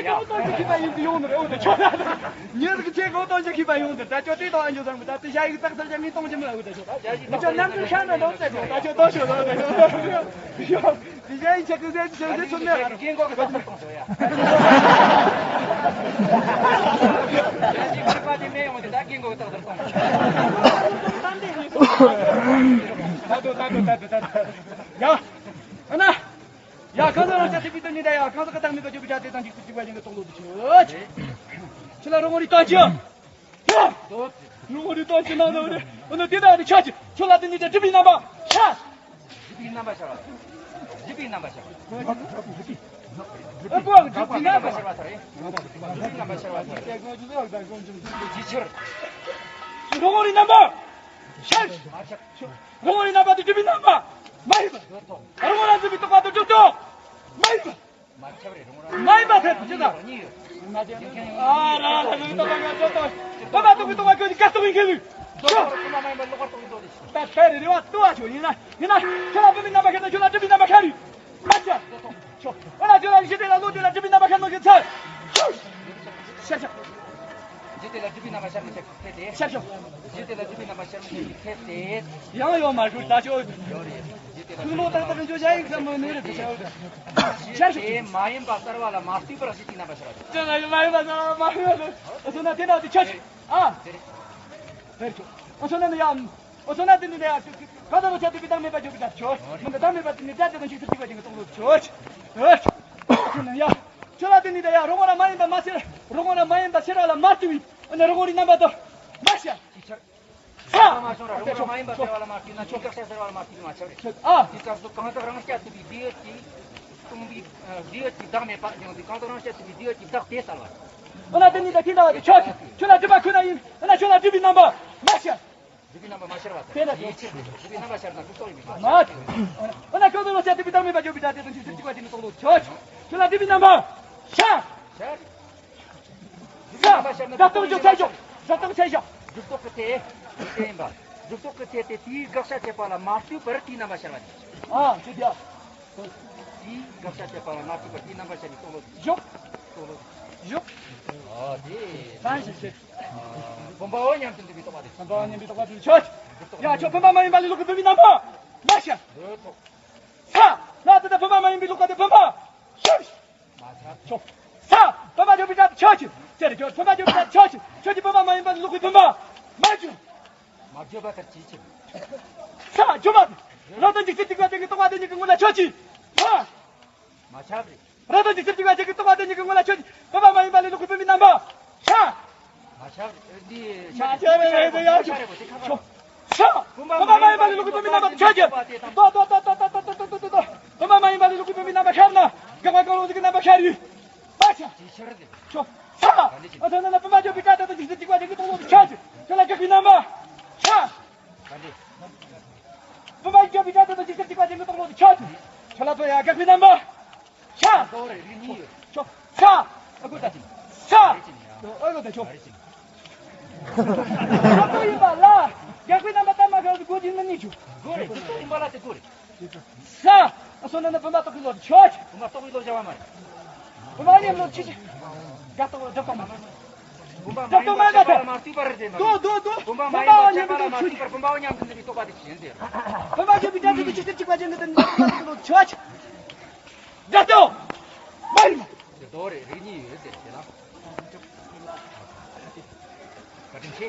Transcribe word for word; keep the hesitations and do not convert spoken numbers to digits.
ཡ། ཨོ་ཏོ་ཅིག་ཁྱི་པ་ཡིན་གི་ཡོང་ནི་རེད། འོ་ད་ཆོག་ད། ཉེ་རིག་ཆེ་གི་ཨོ་ཏོ་ཅིག་ཁྱི་པ་ཡོང་ནི་ད་ཆོག་དེ་དང་ཨ་འཇོ་ཚང་གི་ད་དེ་ཞ་ཡིག་ཏག་ཏག་ཅག་ངས་གཏོང་ཅི་མི་ལ་འོ་ད་ཆོག་ད་ཆོག་ནམ་རྒྱུན་ཤ་འདྲ་འདྲ་འོ་ད་ཆོག་ད་ཆོག་ཏོ་ཤོ་ད་ད་ཆོག་ད་ཆོག་དེ་ཞ་ཡིག་ཆེ་གི་ཟེར་ཆེ་གི་ཟེར་ཆུ་མེད་ར། རྒན་གོག་གི་ཏག་ཏག་གཏོང་ཆོག་ཡ། ཞ་ཡིག་ཁྱི་པ་དེ་མེད་ཡོང་དེ་ད་རྒན་གོག་གི་ཏག་ཏག་གཏོང་ཆོག་ད་དོ་ད་དོ་ད་དོ་ད་དོ་ཡ། ཨ་ན། ཡ། གང་ཟག་རང་ཤ་ཐིག་པའི་དོན་ནི་ད་ཡ། གང་ཟག་གི་བདག་མེད་པ་བརྗོད་པའི་སྒྲ་དེ་དང་འཇིག་ཚུལ་གཅིག་པ་ཅན་གྱི་སྟོང་ལོ་དུ་ཆོད། ཁྱོད་ལ་རོང་བོ་རི་སྟོན་ཅི། རོང་བོ་རི་སྟོན་ཅི་ན་ན་རེ། འོ་ན་དེ་དག་ནི་ཆ་ཅི། ཁྱོད་ལ་དེ་ནི་ད་སྒྲིབ་པའི་རྣམ་པ་ཤ། སྒྲིབ་པའི་རྣམ་པ་ཤར་བ། སྒྲིབ་པའི་རྣམ་པ་ཤར་བ། ཨ་ཀོ་སྒྲིབ་པའི་རྣམ་པ་ཤར་བ་ཚར་རེད། སྒྲིབ་པའི་རྣམ་པ་ཤར་བ་ཚར་རེད། ཇི་ཕྱིར། རོང་བོ་རི་རྣམ་པ་ཤར། མ་ཆགས། རོང་བོ་རི་རྣམ་པ་དེ་སྒྲིབ་པའི་རྣམ་པ་མ་ཡིན་པ། རོང་བོ་རང་སྒྲིབ་པའི་རྟོག་པ་དེ་སྒྲིབ་རྟོག་མ་ཡིན་པ། མ་ཆགས་རེད། རོང་བོ་རང་མ་ཡིན་པ་ཐལ་གྱི་ད། གཉིས་ཡོད། ཨ་ར་ར་ར་རྟོག་པ་སྒྲིབ་རྟོག་པ་སྟོང་གི་རྟོག་པ་ཁྱོད་ཀྱི་དགག་རྟོག་ཡིན་གྱི་ལུས། ད་ཕེ་རེ་རེ་བ་ལྟོ་བ་ཆོག་ཡིན་ན་ཡིན་ན་ཁྱོད་ལ་བུད་མེད་རྣམ་པ་ཁྱེར་ན་ཁྱོད་ལ་སྒྲིབ་པའི་རྣམ་པ་ཁྱེར་རེད། མ་ཆགས། ཆོག་འོ་ན་ཁྱོད་ལ་ཡིད་ཆེས་དེ་ལ་བློ་དེ་ལ་སྒྲིབ་པའི་རྣམ་པ་ཁྱེར་ནོ་ཁྱེད་ཚར། ཤར་ཤར། ཇི་དེ་ལ་སྒྲིབ་པའི་རྣམ་པ་ཤར་ནས་ཁྱེད་ཁྱེད་དེ། ཤར་ཤོག་ཇི་དེ་ལ་སྒྲིབ་པའི་རྣམ་པ་ཤར་ནས་ཁྱེད་ཁྱེད་དེ། ཡང་ཡོད་མ་ཤོག་ད་ཆོག་ཡོད་རེད། ཇི་དེ་ལ་ཁུངས་ལོ་ཏག་ཏག་འཇོག་བྱ་ཡིག་ཟབ་མོ་ནི་རེད་དེ་ཤར་ཤོག་ཇི་དེ་མ་ཡིན་པ་གསལ་བ་ལ་མ་ལྟོས་པར་སྒྲིབ་པའི་རྣམ་པ་ཤར་བ་དེ། ཅི་ལ་ཡིན་མ་ཡིན་པ་གསལ་བ་མ་ལྟོས་པར་སྒྲིབ། འོ་ན་དེ་ན་དེ་ཆོག་ཨ། དེ་རེད། དེ་ཆོག་འོ་ན་ནི་ཡང་། འོ་ན་དེ་ནི་ཡ། གང་ལྟར་རོ་ཆ་དེ་བི་དང་མེད་པ་འཇོག་པའི་ད་ཆོག་མི་འདི་ད་མེད་པ་དེ་ནི་སྒྲ་དེ་དང་ཆིག་ཐུབ་གཅིག་པ་ཅན་གྱི་སྟོང་ལོ་ཆོག་ཆོག་ཡ། ཁྱོད་ལ་དེ་ནི་ད་ཡ་རོང་བོ་ར་མ་ཡིན་པ་མ་ཤར། རོང་བོ་ར་མ་ཡིན་པ་ཤར་བ་ལ་མ་ལྟོས་པའི་འོ་ན་རོང་བོ་རི་རྣམ་པ་དང་མ་ཤར། ས། མ་ཤོང་ར་རོང་བོ་ར་མ་ཡིན་པ་ཤར་བ་ལ་མ་ལྟོས་ན་ཆོག་དགག་བྱ་ཤར་བ་ལ་མ་ལྟོས་ན་ཆོག་རེད། ཨ། དེ་སྐབས་སུ་གང་དག་རང་རྐྱ་ཐུབ་པའི་དེ་ཡོད་ཀྱི། སྟོང་པའི་དེ་ཡོད་ཀྱི་བདག་མེད་པ་ཡང་དེ་གང་དག་རང་རྐྱ་ཐུབ་པའི་དེ་ཡོད་ཀྱི་བདག་དེ་གསལ་བ། འོ་ན་དེ་ནི་ད་དེ་འདྲ་བ་དེ་ཆོག་ཁྱོད་ལ་སྒྲིབ་པ་ཁོ་ན་ཡིན་འོ་ན་ཁྱོད་ལ་སྒྲིབ་པའི་རྣམ་པ་མ་ཤར། སྒྲིབ་པའི་རྣམ་པ་མ་ཤར་བ་དེ་ལྟར་ཡིད་ཆེས་དེ་སྒྲིབ་པའི་རྣམ་པ་ཤར་ན་སྒྲིབ་རྟོག་ཡིན་པའི་ཕྱིར། མ། འོ་ན་གང་དུ་ལོ་ཤར་སྒྲིབ་པའི་བདག་མེད་པ་འཇོག་པའི་སྒྲ་དེ་དང་ཆིག་ཐུབ་གཅིག་པ་ཅན་གྱི་སྟོང་ལོ་ཆོག་ཁྱོད་ལ་སྒྲིབ་པའི་རྣམ་པ་ཤར། ཤར། སྒྲིབ་པའི་རྣམ་པ་ཤར་ན་སྒྲ་རྟོག་འཇོག་ཚད་འཇོག་སྒྲ་རྟོག་ཚད་འཇོག་སྒྲིབ་རྟོག་གི་ཚད་དེ་ཡིན་པ། སྒྲིབ་རྟོག་གི་ཚད་དེ་དེའི་དགག་བྱ་བྱེད་པ་ལ་མ་ལྟོས་པར་དེའི་རྣམ་པ་ཤར་བ་དེ། ཨ་ཅི་དེ། དེའི་དགག་བྱ་བྱེད་པ་ལ་མ་ལྟོས་པར་དེའི་རྣམ་པ་ཤར་ནས་སྟོང་ལོ་དེ། འཇོག་སྟོང་ལོ་དེ། འཇོག་ཨ་དེ། གང་ཞིག་བྱེད། བུམ་པའོ་སྙམ་དུ་འདུ་བའི་རྟོག་པ་དེ། བུམ་པའོ་སྙམ་པའི་རྟོག་པ་དེ་ཆོག་ཡ་ཆོག་བུམ་པ་མ་ཡིན་པ་ལས་ལོག་གི་བུམ་པའི་རྣམ་པ་མ་ཤར། འོ་ཐོག་ས། ན་དེ་ལྟར་བུམ་པ་མ་ཡིན་པའི་ལོག་པ་དེ་བུམ་པ་ཤར། ཆོག་ས། བུམ་པ་འཇོག་པའི་སྒྲ་ཆོག་ཆོག་ཆོག་ཆོག་བུམ་པ་འཇོག་པའི་སྒྲ་ཆོག་ཆོག་ཆོག་ཆོག་བུམ་པ་མ་ཡིན་པ་ལས་ལོག་པའི་བུམ་པ་མ་འཇོག་མ་འཇོག་པ་ལྟར་གྱིས་ཆེ། ས། འཇོག་པ། རང་དོན་འཇིག་ཚུལ་གཅིག་པ་དེ་གི་རྟོག་པ་དེ་ཉིད་ཀྱི་ངོ་ལ་ཆོག་ཅིག་ས། མ་ཁྱབ་རེད། རང་དོན་འཇིག་ཚུལ་གཅིག་པ་དེ་གི་རྟོག་པ་དེ་ཉིད་ཀྱི་ངོ་ལ་ཆོག་ཅིག་བུམ་པ་མ་ཡིན་པ་ལས་ལོག་པའི་བུམ་པའི་རྣམ་པ་ཤར། མ་ཁྱབ་རེད། འདི་མ་ཁྱབ་རེད་རེད་རེད་ཡ་ཆོག་ཆོག་ས། བུམ་པ་མ་ཡིན་པ་ལས་ལོག་པའི་བུམ་པའི་རྣམ་པ་ཆོག་ཅིག་ཏོ་ཏོ་ཏོ་ཏོ་ཏོ། བུམ་པ་མ་ཡིན་པ་ལས་ལོག་པའི་བུམ་པའི་རྣམ་པ་ཤར་ན་དགག་པ་གང་རུང་ཞིག་གི་རྣམ་པ་ཤར་ཡོད། མ་ཁྱབ། ཆོག་ས། ཨ་ཐ་ན་ན་བུམ་པ་འཇོག་པའི་སྒྲ་དེ་དང་འཇིག་ཚུལ་གཅིག་པ་དེ་གི་སྟོང་ལོ་དེ་ཆོག་ཅིག་དེ་ལ་དགག་པའི་རྣམ་པ་ཤར། བུམ་པ་འཇོག་པའི་སྒྲ་དེ་དང་འཇིག་ཚུལ་གཅིག་པ་དེ་གི་སྟོང་ལོ་དེ་ཆོག་ཅིག་ཁྱོད་ལ་ཐོ་ཡ་དགག་པའི་རྣམ་པ་ཤར། ཆོག་ས། ཨ་ཁུ་ད་ཅིག་ས། ཨ་ཁུ་ད་ཆོག་ས་ཐོ་ཡིན་པ་ལ་དགག་པའི་རྣམ་པ་ལྟ་མ་ཤར་དུ་གོ་རྒྱུ་མི་ནུས་ཆུ། གོ་རེད། དེ་ཐོ་ཡིན་པ་ལ་དེ་གོ་རེད། ས། ཨ་སོ་ན་ན་བུམ་པ་རྟོག་གི་ལོ་ཆོག་བུམ་པ་རྟོག་གི་ལོ་བྱ་བ་མ་རེད། བུམ་པ་ཉམས་ལོ་ཆི་ཆི། དགག་རྟོག་སྒྲུབ་རྟོག་མ། བུམ་པ་མ་ཡིན་པ་ཤར་བ་ལ་མ་ལྟོས་པར་རེད་དེ་མ། དོ་དོ་དོ། བུམ་པ་མ་ཡིན་པ་ཤར་བ་ལ་མ་ལྟོས་པར་བུམ་པའོ་སྙམ་དུ་འདུ་བའི་རྟོག་པ་དེ་ཆི་ཡིན་ཟེར། བུམ་པ་ཆོག་པའི་སྒྲ་དེ་ཆིག་ཐུབ་གཅིག་པ་ཅན་གྱི་དོན་ནི་བུམ་པ་རྟོག་གི་ལོ་ཆོག་ཆི། སྒྲ་རྟོག་མ་ཡིན་པ། དེ་དོ་རེད། རིགས་གཉིས་ཡོད་ཟེར་དེ་ལ། བཀའ་དྲིན་ཆེ།